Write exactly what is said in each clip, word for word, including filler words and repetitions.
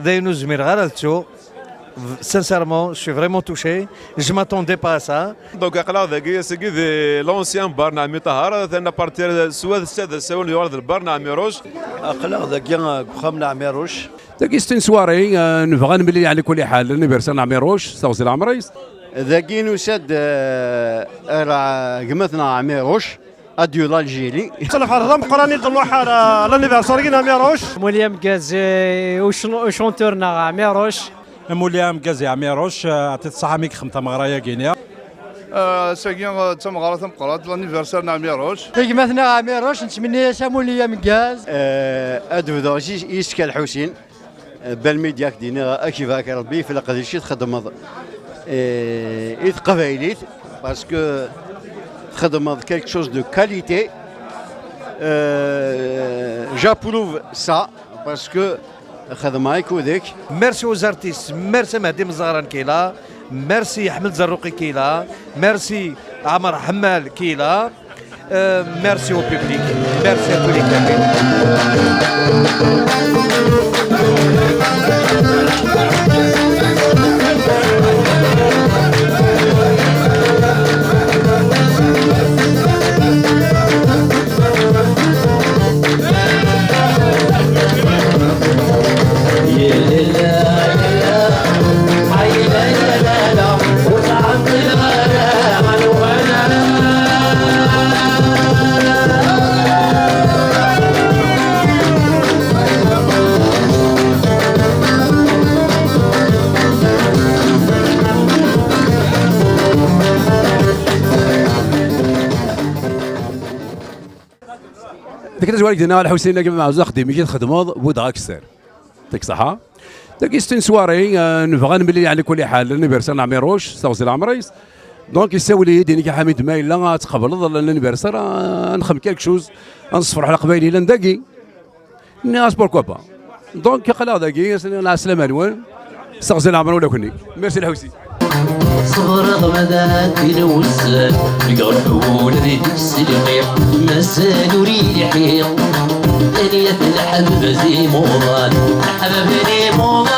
D ayen ur zmireɣ ara ad ttuɣ. Sincèrement, je suis vraiment touché. Je m'attendais pas à ça. Donc, aql-aɣ dagi, ass-agi, di l'ancien bar n Ɛemmi Ṭaher, atan à partir n sswa d ssat d asawen yuɣal d lbar n Ɛmiruc. Aql-aɣ dagi, euh, deg uxxam n Ɛmiruc. Dagi, c'est une soirée, euh, nebɣa ad nemlil, yeɛni, kulli ḥal, l'anniversaire n Ɛmiruc, s teɣzi n leɛmer-is. Dagi nusa-d, euh, ar gma-tneɣ Ɛmiruc. Adieu l'Algérie. Lferḥ d ameqqran i d-nruḥ ar, euh, l'anniversaire-agi n Ɛmiruc. Amulli ameggaz i ucn-, ucuntur-nneɣ Ɛmiruc. Amulli ameggaz i Ɛmiruc, euh, ɛṭi-t ṣṣaḥa mi yexdem tameɣra-yagi-ni. Euh, ass-agi, euh, d tameɣra tameqqrant, l'anniversaire n Ɛmiruc. I gma-tneɣ Ɛmiruc, nettmenni-as amulli ameggaz. Euh, ad bduɣ yis-, yis-k a Lḥusin. Balmi d-, yak d-iniɣ, ad k-ibarek Rebbi ɣef leqdic i txedmeḍ, eh, i teqbaylit, parce que txedmeḍ quelque chose de qualité. Euh, j'approuve ça, parce que xedmeɣ akked-k. Merci aux artistes, merci à Mehdi Mezzaran qui est là, merci à Ahmed Zarrouqi qui est là, merci à Amar Hammal qui est là. Euh, merci au public. Merci à tous les Kabyles. Deg tazwara, gdina Lḥusin, a gma Ɛuzzu, axeddim-ik i txedmeḍ, buddeɣ akessar. Tek ṣaḥa. Dagi, c'est une soirée, euh, nebɣa ad nemlil, yeɛni, kulli ḥal, l'anniversaire n Ɛmiruc, s teɣzi n leɛmer-is. Donc, yessawel-iyi-d, yenna-k a Ḥamid, ma yella ad tqebleḍ l'anniversaire, euh, ad nexdem quelque chose, ad nessefreḥ Leqbayel yellan dagi. Nniɣ-as pourquoi pas. Donc, aql-aɣ dagi, as-nniɣ lɛeslama-nwen, s teɣzi n leɛmer ula kenni. Merci Lḥusin. Ṣebreɣ ma d ɛeddi n wussan, deg ɣef wul ad deg-s lxiq, mazal ur ilḥiq. Taniyat n leḥbab d imuḍan, leḥbab d imuḍan.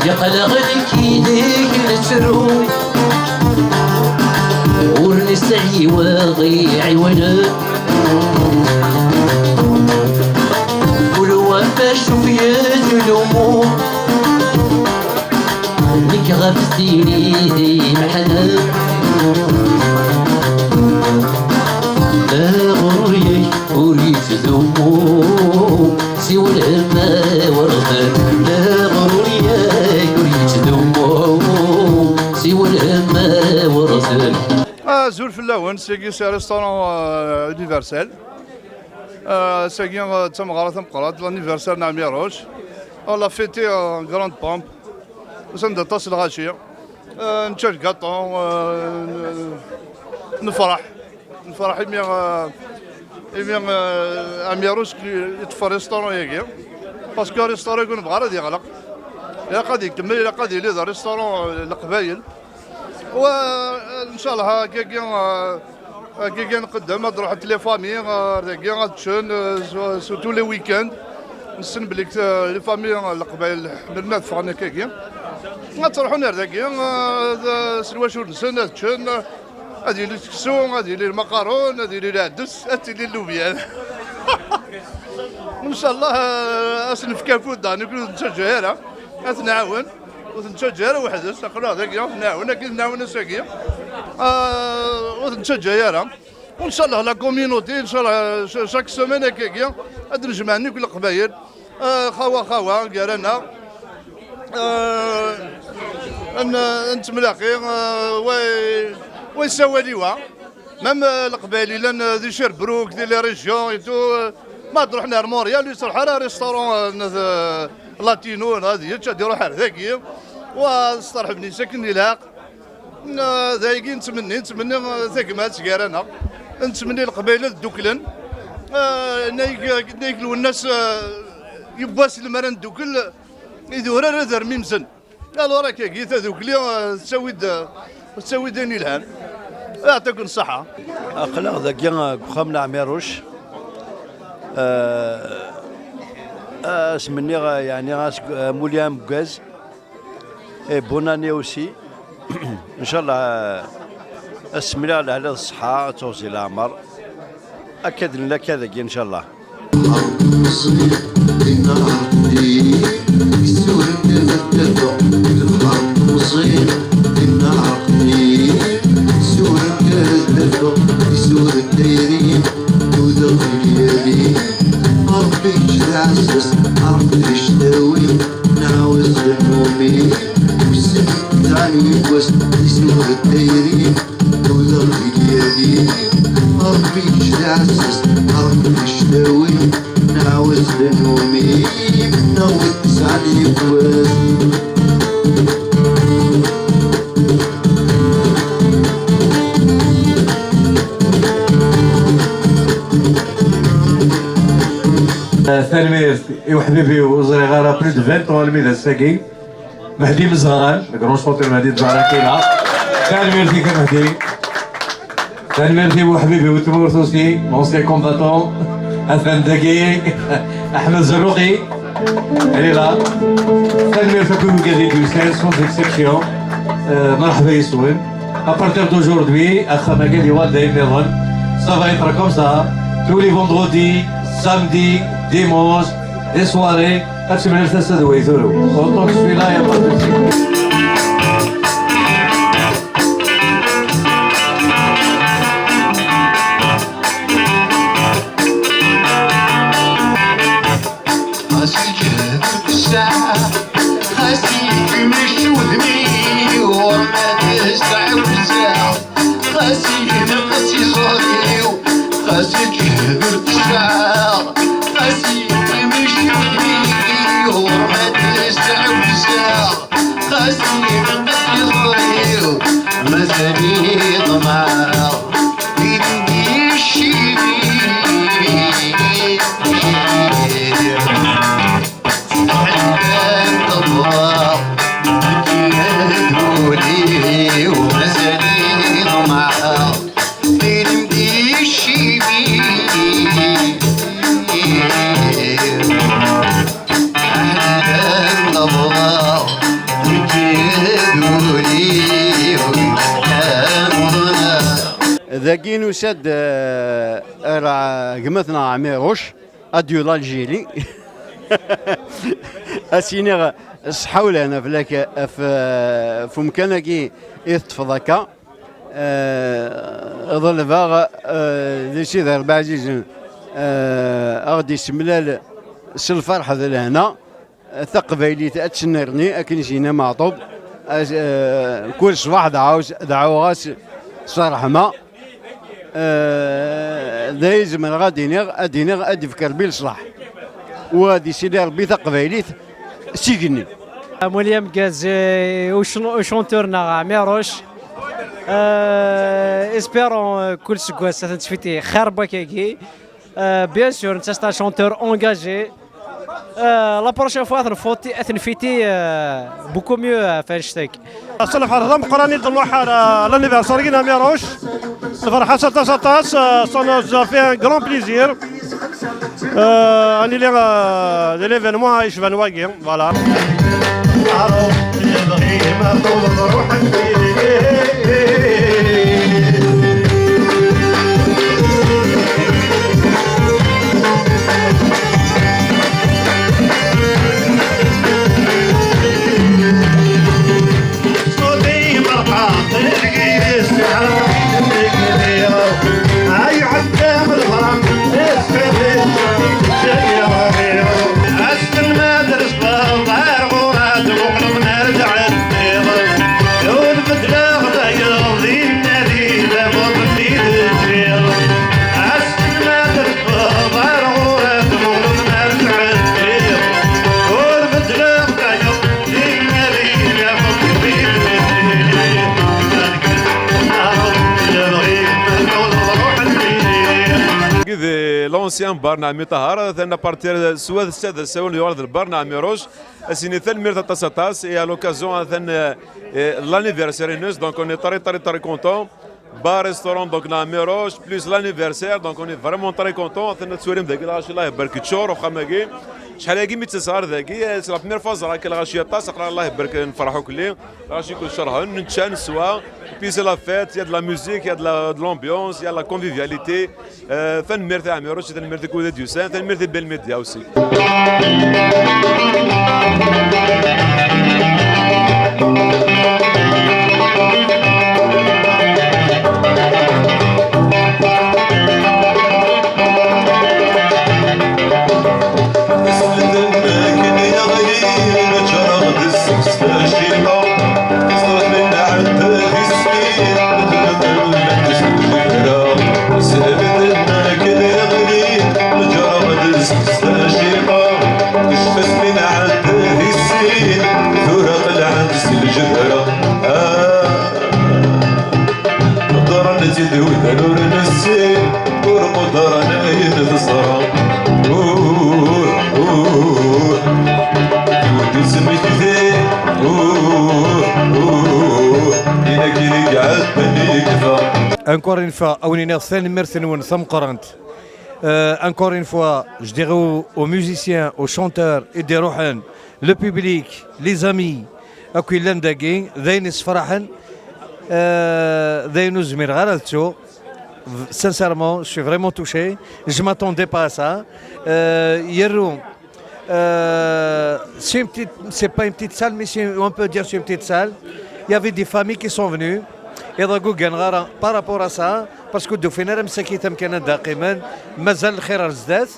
Yeqleɣ nekk yid-k nettru, ur nesɛi wa ɣ-iɛiwnen. Kul wa f acu f-yettdumu, nekk ɣef sin i d-imeḥnen. Leɣrur-ik ur yettdumu, siwel ma werten. Leɣrur-ik ur yettdumu, siwel ma werten. Azul fell-awen, seg-i c'est restaurant, euh, Universel. Euh, sagi, euh, d tameɣra tameqqrant, l'anniversaire n Ɛmiruc. On l'a fêté en grande pompe. Usan-d aṭas lɣaci. Euh, nečča lgaṭu, euh, n-, nefreḥ. Nefreḥ imi, euh, imi, euh, Ɛmiruc yeṭṭef restaurant-agi. Parce que restaurant-agi ur nebɣa ara ad yeɣleq. Ilaq ad ikemmel, ilaq ad yili d restaurant, euh, n Leqbayel. Wa, ncallah, akkagi, euh, akkagi nqeddem, ad ruḥent les familles, euh, ar dagi, ad ččen, euh, sur, sur tous les week-ends. Nessen belli, euh, les familles, euh, Leqbayel ḥemmlen ad ffɣen akkagi. Ad ttruḥun ar dagi, euh, d, s lwacul-nsen, ad ččen, ad yili seksu, ad yili lmaqarun, ad yili lɛeddes, ad tili llubyan. Ncallah, eh, ad s-nefk afud daɣen, nekkni ur t-nettaǧǧa ara, ad t-nɛawen, ur t-nettaǧǧa ara weḥd-s, aql-aɣ dagi, ad t-nɛawen, akken nɛawen ass-agi, eh, ur t-nettaǧǧa ara. Ncallah, la communauté, ncallah, ch-, chaque semaine, akkagi, ad d-nejmeɛ nekk leqbayel, eh, xawa, xawa, gar-aneɣ, eh, ad n-, ad nettemlaqi, eh, wa, wa yessawal i wa. Même, euh, Leqbayel yellan, euh, di Sherbrooke, di les régions et tout, euh, ma d-ruḥen ar Montréal, ur yettruḥ ara restaurant, euh, n, euh, latino, ad yečč, ad iruḥ ar dagi, wa steṛḥben-is akken ilaq. N-, d ayagi nettmenni, nettmenni, euh, tagmat gar-aneɣ. Nettmenni Leqbayel ad dduklen. Euh, nna-yak, nna-yak Lwennas, euh, yiwwas lemmer ad neddukel, idurar ad rmimzen. Alors, akkagi, tadukli, eh, tettawi-d, eh, tettawi-d ayen yelhan. Yeɛṭiken ṣṣeḥḥa. Aql-aɣ dagi, eh, deg uxxam n Ɛmiruc. Eh, asmi-nni, eh, yeɛni, as-, eh, amulli ameggaz. Et bonne année aussi. Ncallah, eh, ad s-mliɣ lehna d ṣṣeḥḥa, ad teɣzi leɛmer. Akka d nella akka dagi, ncallah. Nudaɣ deg yadi, Ṛebbi kečč d aɛziz, Ṛebbi kečč d awi, nɛawez d numi, newweḍ tesɛa n yiwwas. Tanemmirt i uḥbib-iw, ur ẓriɣ ara plus de vingt ans almi d ass-agi. Mehdi Mezɣran, le grand chanteur Mehdi Mezɣran qui est là. Tanemmirt-ik a Mehdi. Tanemmirt i uḥbib-iw n tmurt aussi, l'ancien combattant. Atan dagi, Ahmed Zerruqi. Elle est là. Tanemmirt akk i wigad i d-yusan, sans exception. Euh, merḥba yes-wen. À partir d'aujourd'hui, axxam-agi ad yuɣal d ayen nniḍen. Ça va être comme ça. Tous les vendredis, samedis, dimanches, des soirées. Ad temlal tasa d way turew. Autant que je suis là, y a pas de souci. Xas yeǧhed lqecceɛ, xas yekmec wudem-iw, ma d-yesɛa wezzeɛ. Xas yenqes iẓri-w, xas yeǧhed lqecceɛ, xas yekmec wudem-iw, ma d-yesɛa wezzeɛ. Xas yenqes iẓri-w, mazal-iyi ḍemɛeɣ. Dagi nusa-d, eh, ar gma-tneɣ Ɛmiruc, adieu l'Algérie. Ad s-iniɣ ṣṣeḥḥa u lehna fell-ak ɣef, ɣef umkan-agi i teṭṭfeḍ akka. Eh, ḍelbeɣ, eh, di Sidi Ṛebbi ɛzizen, eh, ad ɣ-d-isemlal s lferḥ d lehna. Taqbaylit ad tennerni, akken i s-yenna Meɛṭub. As-, eh, kul ṣṣbeḥ dɛaw-, dɛuɣ-as s ṛṛeḥma. Eh, d ay zemreɣ ad d-iniɣ, ad d-iniɣ, ad d-ifk Ṛebbi leṣlaḥ. U ad isili Ṛebbi taqbaylit s igenni. Amulli ameggaz, eh, u chan-, u chanteur-nneɣ Ɛmiruc. Eh, espérons, eh, kul seggas ad ten-tfiti xir n wakagi. Euh, bien sûr, netta c'est un chanteur engagé. Euh, la prochaine fois, ad nfiti, ad nfiti, euh, beaucoup mieux, euh, ɣef annect-agi. Ass lxir d ameqqran i d-nruḥ ar, euh, l'anniversaire-agi n Ɛmiruc. Nferḥ-as aṭas, aṭas, euh, ça nous a fait un grand plaisir. Euh, ad nili, euh, di l'événement yecban wagi. Voilà. L'ancien bar n Ɛemmi Ṭaher, atan à partir de Swat Sed, Sawal yuɣal d lbar n Ɛmiruc. Ad s-nini tanemmirt aṭas aṭas, et à l'occasion, atan, euh, euh, l'anniversaire-ines, donc on est très, très, très content. Bar restaurant, donc, n Ɛmiruc, plus l'anniversaire, donc on est vraiment très content. Atan ad twalim dagi lɣaci, Allah ibarek, yeččur uxxam-agi. Acḥal-agi mi ttaseɣ ar dagi, c'est la première fois ẓriɣ akka lɣaci aṭas, aql-aɣ, Allah ibarek, nferḥ akk-lli. Lɣaci kullec cerḥen, nečča, neswa. Et puis c'est la fête, il y a de la musique, il y a de la, de l'ambiance, il y a de la convivialité. Euh, tanemmirt i Ɛmiruc, tanemmirt i Kuda Diusan, tanemmirt i Bell Media aussi. Ḍran-tt-id widen ur nessin, ur quddren ayen teẓra. Uh, uh, yewwet-itt tmekti, uh, uh, uh, i nekk i iɛeddan yekfa. Encore une fois, a wen-iniɣ tanemmirt-nwen tameqqrant. Euh, encore une fois, je dirais aux, aux musiciens, aux chanteurs, i d-iruḥen, le public, les amis, akk yellan dagi, d ayen yessefraḥen, euh, d ayen ur zmireɣ ara ad ttuɣ. Sincèrement, je suis vraiment touché. Je m'attendais pas à ça. Euh, yerru, euh, c'est une petite, c'est pas une petite salle, mais c'est, on peut dire c'est une petite salle. Il y avait des familles qui sont venues. Iḍ-agi ur gganeɣ ara par rapport à ça, parce que ur d-ufin ara msakit amkan anda qqimen, mazal lxir ar zdat.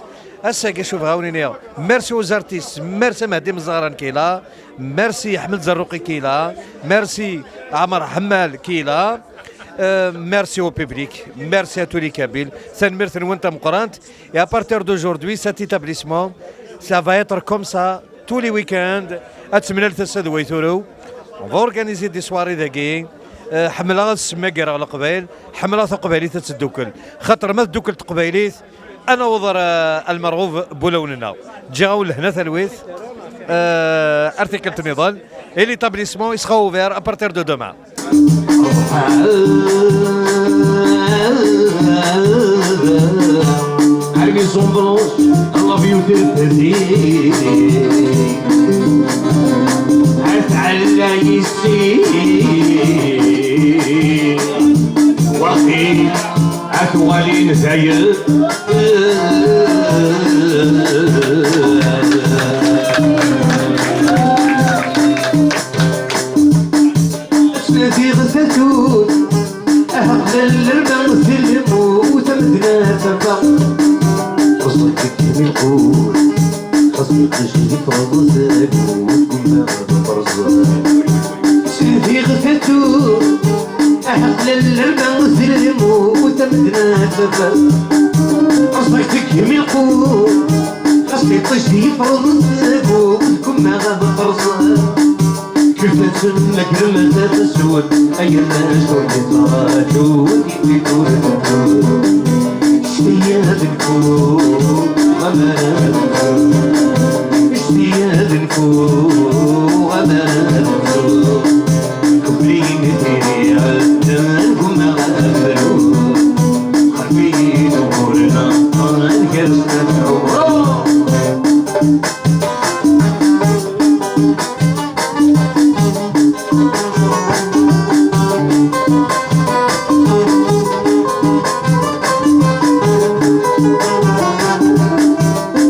Ass-agi, cuf, ɣawen-iniɣ, merci aux artistes, merci Mehdi Mezzɣran qui est là, merci Ḥmed Zerruqi qui est là, merci Ɛmer Ḥemmal qui est là, euh, merci au public, merci à tous les Kabyles, tanemmirt-nwen tameqqrant. Et à partir d'aujourd'hui, cet établissement, ça va être comme ça tous les week-ends. Ad temlal tasa d way turew. On va organiser des soirées dagi. Euh, ḥemmleɣ ad semmagareɣ Leqbayel, ḥemmleɣ taqbaylit ad teddukel. Xaṭer ma teddukel teqbaylit, ad naweḍ ar, euh, lmerɣub n wulawen-nneɣ. Ǧǧiɣ-awen lehna talwit, euh, ar tikkelt nniḍen. Et l'établissement, il sera ouvert à partir de demain. Armi sombros, I love you, Tirtati. At ɛella yessi. Waqil At walin zayed. Snatiɣ tatut, aḥeqlal lerma tellmut amednat aba. Ẓẓek deg mi lqut, xas iṭij yeffeɣ uzagut, gumma ad terẓ. Snatiɣ tatut, aḥeqlal lerma tellmut amednat aba. Ẓẓek deg mi lqut, xas iṭij yeffeɣ uzagut, gumma ad terẓ. Kif ad temmagrem taswet, ay arrac ur yettṛaǧu, ur yetteddu. Ccetya d nfu, aman d nfu. Ccetya d nfu, aman d nfu. Kemmlin tiri ɛeddan, gumma ad bru. Xef-iyi-d ugur-nneɣ, ad ngerrez ad nɛum.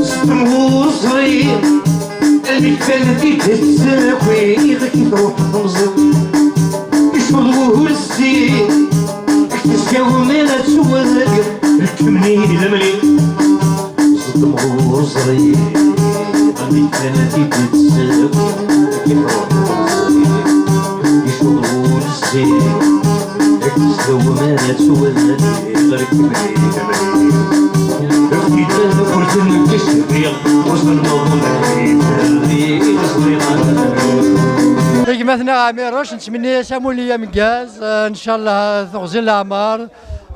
S temɣuẓri, almi kfan tidet, akk-ik truḥ temẓi. Icweḍ wuhul ssi, ak-tezga umir ad twedg, lkemni d lemli. Ẓeddem ɣur ẓri, ɣef kan ad t-id-tesseww, ad k-iḥuḥ uẓri. Icuɣ wul zzin, ad k-tesseww ma ad twalad, ɣer kemli d amli. Efk-it ad kurzen n tisbiɣ, ur ẓermeḍ ur d-terri, ur ẓriɣ ara. Gma-tneɣ Ɛmiruc, nettmenni-as amulli ameggaz, eh, ncallah, eh, teɣzi n leɛmer,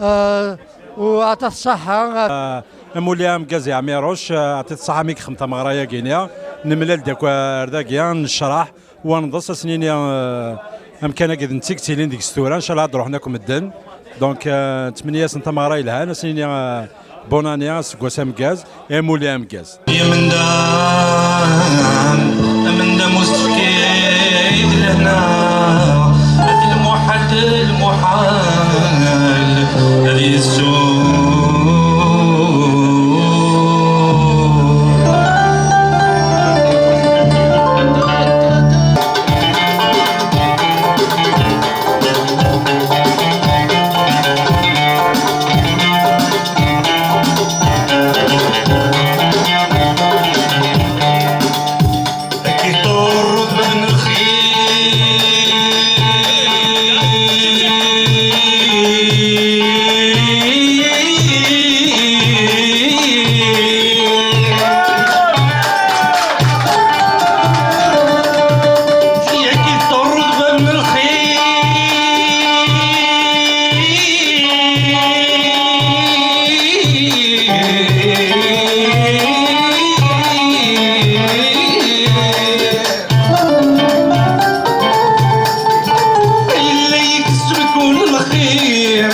eh, u aṭas ṣṣeḥḥa. Eh, Amulli ameggaz i Ɛmiruc, eh, ɛṭi-t ṣṣaḥa mi yexdem tameɣra-yagi-ni. Nemlal-d akk ar dagi, necraḥ, wa neḍes, ad s-nini, eh, amkan-agi d netta i yettilin deg-s tura, ncallah ad d-ruḥen akk medden. Donc, eh, nettmenni-asen tameɣra yelhan, ad s-nini, eh, bonne année, aseggas ameggaz, amulli ameggaz. Amendam, amendam ur s-tefkid lehna, at lmuḥal, lmuḥal, ad yessu. Ad k-iḍurr udem n lxir. Ad k-iḍurr udem n lxir. Yella yekseb-kun lxir,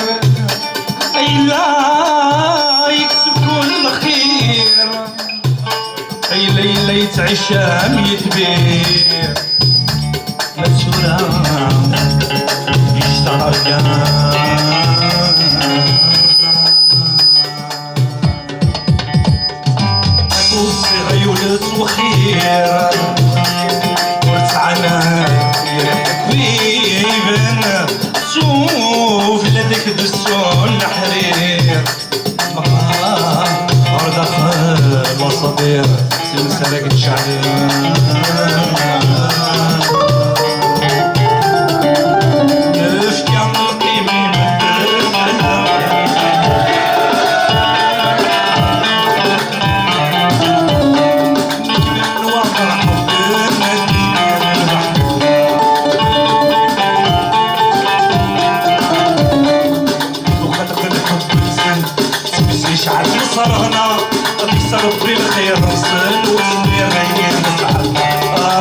yella yekseb-kun lxir, yella, yella yettɛic am yitbir. Ma d tura yectaq kan. Ur sɛiɣ ula d ttwexxir, ur ttɛanat yir ḥbiben, sufella deg d ssun leḥrir. Meqqar ɣer daxel aṣadir, s lmesrag n cceɛli. Nefka lqima i medden. Uɣaleɣ d lḥebb-nsen, seg-s yecɛel lṣerɣna, ad yesserbi lxir-nsen, ur zmireɣ ayen nesɛa.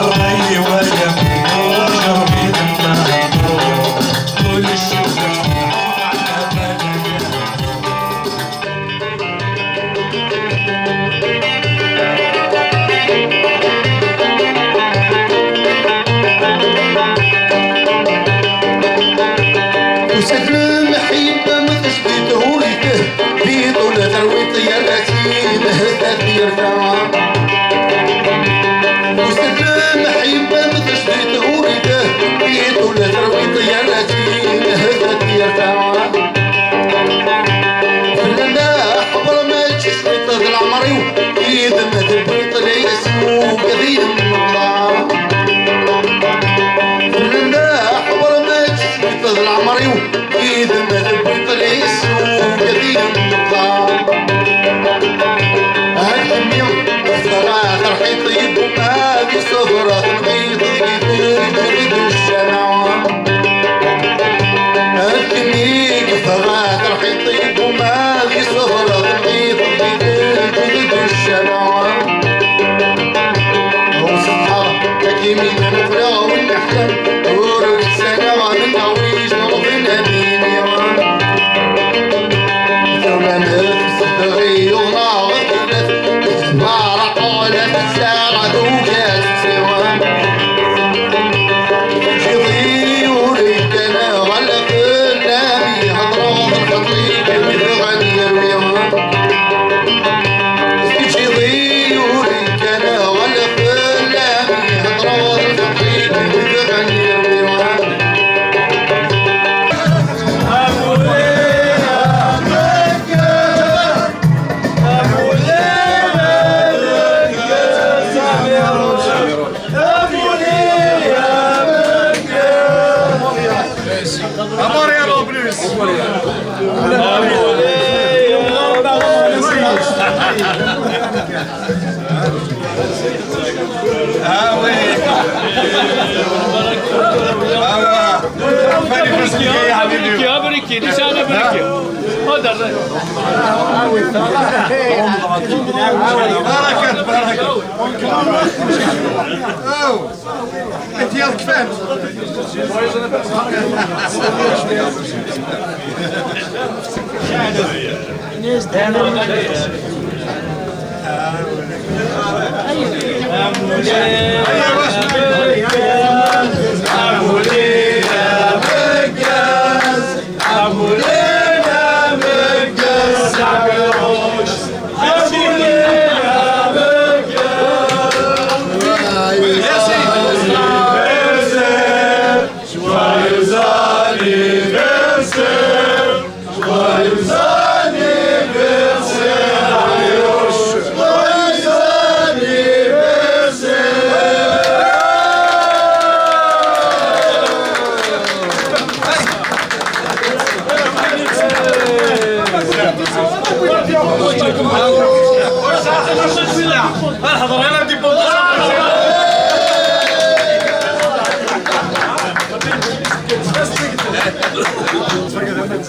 Ṛṛay-iw ay amedya, ur jerrib i d-nnan, ulac. Tusa-d lmeḥibba ma tecbiṭ ur iteh, biṭ ula terwiṭ yerra-tt-in hdat yerfa. Tusa-d lmeḥibba ma tecbiṭ ur iteh, biṭ ula terwiṭ yerra-tt-in hdat yerfa. Fell-am d aḥebbur mačči cwiṭ d leɛmer-iw, yid-m tewwiḍ layas-iw ugad-im meqqar. Fell-am d aḥebbur mačči cwiṭ d leɛmer-iw, yid-m tewwiḍ layas-iw ugad-im meqqar. Ahat kemmi tebɣa terḥiḍ yewwi-d uma ad yessuter tenɣiḍ deg teǧǧiḍ-d ccama. Akken i yebɣa terḥiḍ-t-id uma ad yessuter tenɣiḍ-t-id teǧǧiḍ-d ccama. Ur ṣeḥḥa akken i d-nuqleɣ win neḥkem, ur ttanaɣ mennaɣ wi ijerrben ad yini. Tawlamt tebɣi yuḍneɣ tewlat, tebɛer aqolat tsaɛa tugat tsiwan. Teǧǧiḍ-iyi ur ikkan ɣer lafella mi hedreɣ d lxaṭi mi tɣan yerwi. Teǧǧiḍ-iyi ur ikkan ɣer lafella mi hedreɣ d lxaṭi mi tɣan yerwi. Amor ya Robles. Ah oui. Ah oui. Fallait pas se quitter, يا حبيبي. بريكي، بريكي، ليش أنا بريكي؟ بركة، بركة. أنت يا كفاية.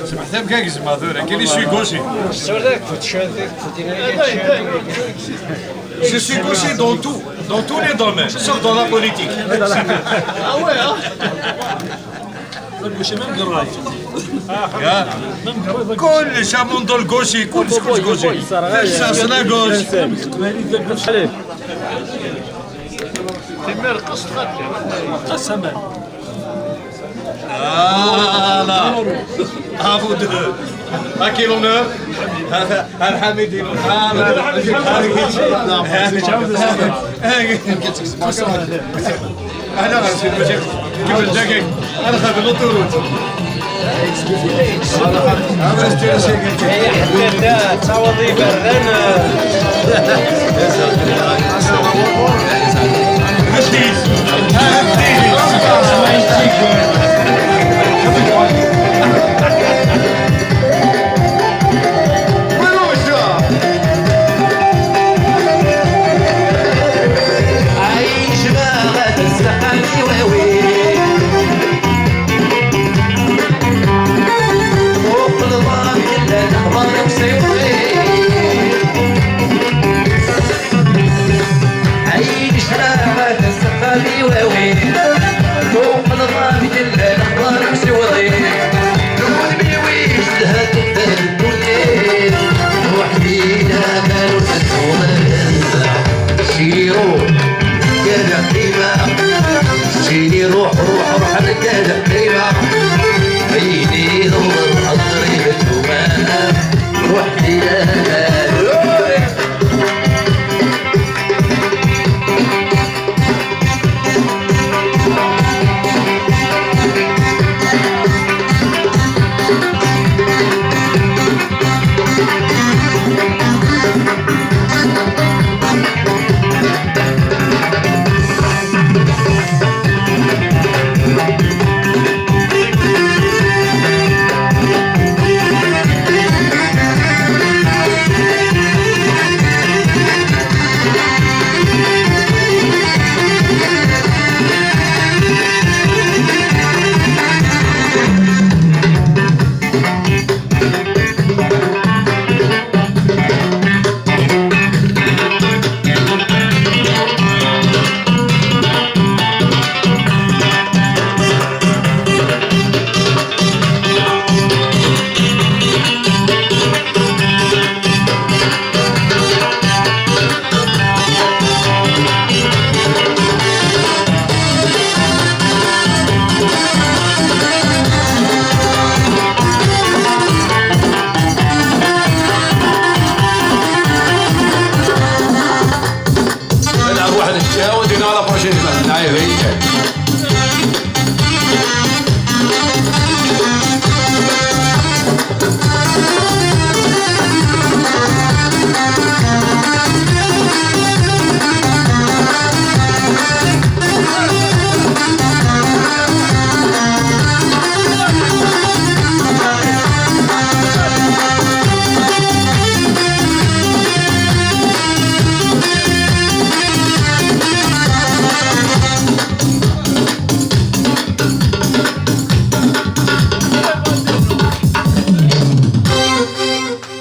Sbeḥ tamka gezmeɣ tura, kini je suis gaucher. Je suis gaucher dans tout, dans tous les domaines, sauf dans la politique. Ah ouais, hein. كلش، أمون دو الغوشي، كلش، كلش غوشي. تسعة سنة غوش. Allez. Voilà. À vous deux. À qui l'honneur ? À, à Hamid. Voilà. أنا غنمشي نمشي. كمل دقيق. أنا خايف من الطرود. نلعب واحد الشاو ودينا على بروشين. نعيب هيك.